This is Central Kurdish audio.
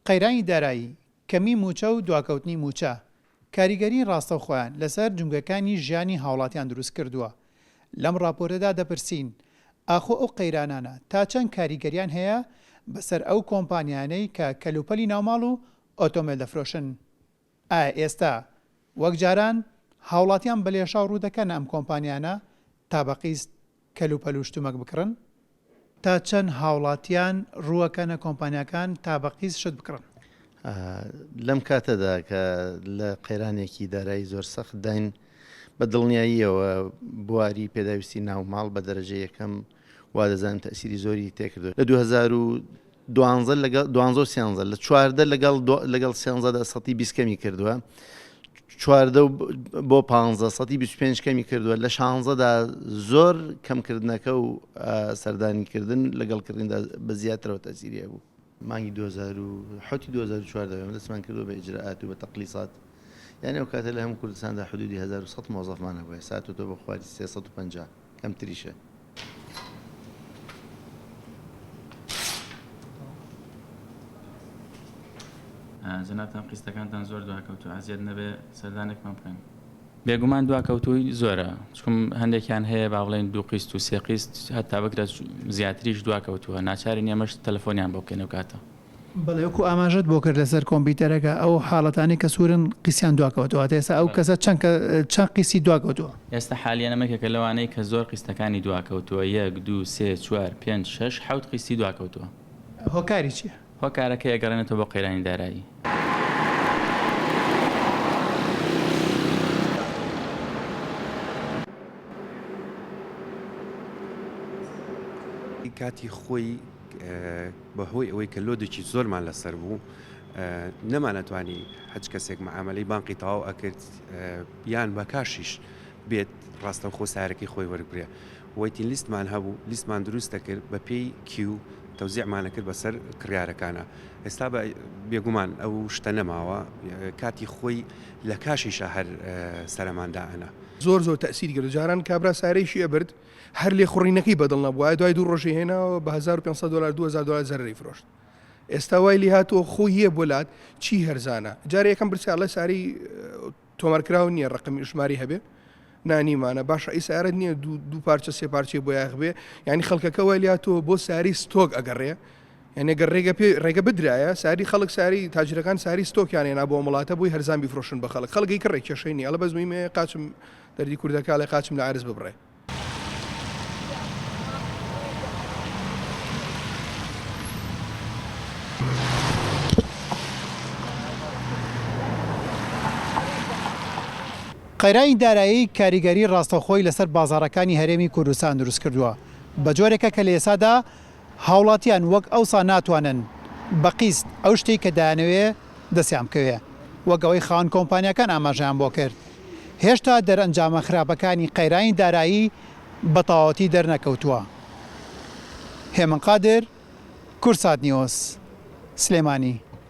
قەیرانی دارایی، کەمی مووچە و دواکەوتنی مووچە، کاریگەریی ڕاستەوخۆیان لەسەر جومگەکانی ژیانی هاوڵاتیان دروستکردووە. لەم ڕاپۆرتەدا دەپرسین، ئاخۆ ئەو قەیرانانە تا چەند کاریگەریان هەیە بەسەر ئەو کۆمپانیایانەی کە کەلوپەلی ناوماڵ و ئۆتۆمێل دەفرۆشن؟ ئایا ئێستا وەک جاران هاوڵاتیان بە لێشاو ڕوودەکەنە ئەم کۆمپانیانە تا بە قیست کەلوپەل و شتومەک بکڕن؟ تا چەند هاوڵاتیان ڕووەکەنە کۆمپانیاکان تا بە قیست شت بکڕن؟ لەم کاتەدا کە لە قەیرانێکی دارایی زۆر سەخت داین، بە دڵنیاییەوە بواری پێداویستی ناوماڵ بە دەرەجە یەکەم وا دەزانم تەئسیری زۆری تێکردووە. لە 2012 لەگەڵ دوانزە و سیانزە لە چواردە لەگەڵ لەگەڵ سیانزەدا سەتی 20 کەمی کردووە چواردە بۆ پانزە سەتی 25 کەمی کردووە لە شانزەدا زۆر کەمکردنەکە و سەردانیکردن لەگەڵ کردندا بە زیاترەوە تەسیری هەبوو. مانگی 2007 2014 ئێمە دەستمان کردووە بە ئیجرائات و بە تەقلیسات یانی ئەو کاتە لە هەموو کوردستاندا حدودی 1100 مۆزەفمان هەبوو ئێستا هاتووەتەوە بە خواری 350 کەمتریشە. جەنابتان قیستەکانتان زۆر دواکەوتووە ئەزیەت نەبێ سەردانێکمان بکەن. بێگومان دواکەوتووی زۆرە چکم هەندێکیان هەیە با بڵێین دوو قیست و سێ قیست هەتا بگرە زیاتریش دواکەوتووە ناچارین ئێمەش تەلەفۆنیان بۆ بکەین ئەو کاتە. بەڵێ وەکو ئاماژەت بۆ کرد لەسەر کۆمپیوتەرەکە ئەو حاڵەتانەی کە سوورن قیستیان دواکەوتووە واتە ئێستا ئەو کەسە چەند کە چەند قیستی دواکەوتووە؟ ئێستا حالیەن ئەمە یەکێکە لەوانەی کە زۆر قیستەکانی دواکەوتووە یەک دوو سێ چوار پێنج شەش حەوت قیستی دواکەوتووە. هۆکاری چیە؟ هۆکارەکەی ئەگەڕێنێتەوە بۆ قەیرانی دارایی. کاتی خۆی بەهۆی ئەوەی کە لۆدێکی زۆرمان لەسەر بوو نەمانەتوانی هەچ کەسێک معامەلەی بانقی تەواو ئەکرد یان بە کاشیش بێت ڕاستەوخۆ سارەکەی خۆی وەربگرێ waiting list مان هەبوو لیستمان دروست دەکرد بە پێی queue تەوزیعمان ئەکرد بەسەر کڕیارەکانە ئێستا بە بێگومان ئەو شتە نەماوە کاتی خۆی لە کاشیشە هەر سەرەمان دائەنا. زۆر زۆر تەئسیری کرد جاران کابرا سارەیشی ئەبرد هەر لێخوڕینەکەی بەدڵ نەبوایە دوای دوو ڕۆژی هێناوە بە 1500 دلار 2000 دلار زەرەری فرۆشت ئێستا وای لی هاتووە خۆی یە بۆ لات چی هەرزانە جارێ یەکەم پرسیار لە ساری تۆمارکراو نییە ڕقمی ژماری هەبێ نانیمانە باشە ئەی سارت نییە دوو پارچە سێ پارچەی بۆیاخ بێ یعنی خەڵکەکە وای لاتەوە بۆ ساری ستۆک ئەگەڕێ یعنی گەر ڕێگە پێ ڕێگە بدرایە ساری خەڵک ساری تاجرەکان ساری ستۆکیان هێنا بۆ وڵاتە بۆی هەرزان بیفرۆشن بە خەڵک خەڵکی کڕێک کێشەی نییە ئەڵێ بەس مهمە قاچم دەردی کوردەکە ئەڵێ قاچم لە عەرز ببڕێ. قەیرانی دارایی کاریگەری ڕاستەوخۆی لەسەر بازاڕەکانی هەرێمی کوردستان دروستکردووە، بەجۆرێکە کە لە ئێستادا هاوڵاتیان وەک ئەوسا ناتوانن بە قیست ئەو شتەی کە دەیانەوێ دەستیان بکەوێ، وەک ئەوەی خاوەن کۆمپانیاکان ئاماژەیان بۆ کرد، هێشتا دەرئەنجامە خراپەکانی قەیرانی دارایی بە تەواوەتی دەرنەکەوتووە. هێمن قادر، کوردسات نیوز، سلێمانی.